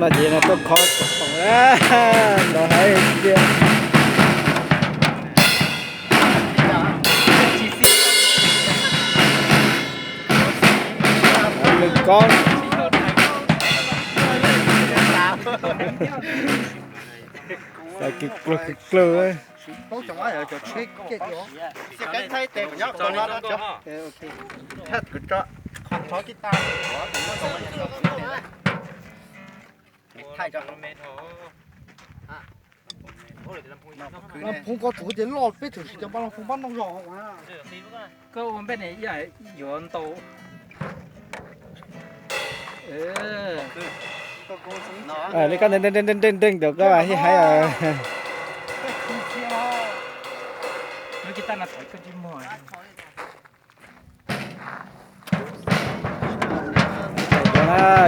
No ces no tuaj kho tsoom ntawd haib tiag. Nws kob. Xav kis klawg kis klawg. Phoo ko txuv ces loj peb tshwm sim cov npaj no phoo npaj no zog. Koj ua npej ne yuav ntau. Li koj nteeg nteeg nteeg nteeg nteeg tus koj hib haib.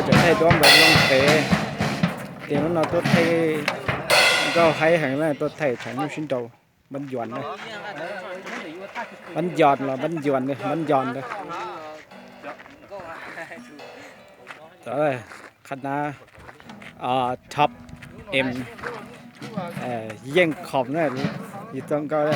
Cov thaij duab npawg Looj Qev, tias hnub no tuaj thaij nkauj haib heev na, tuaj thaij thaum nyuj sib nraus. Npab Ncuas na, Npab Ncuas los Npab Ncuas, Npab Ncuas ntag. Qhab nab top em yeej khom na, yus txoj nkauj.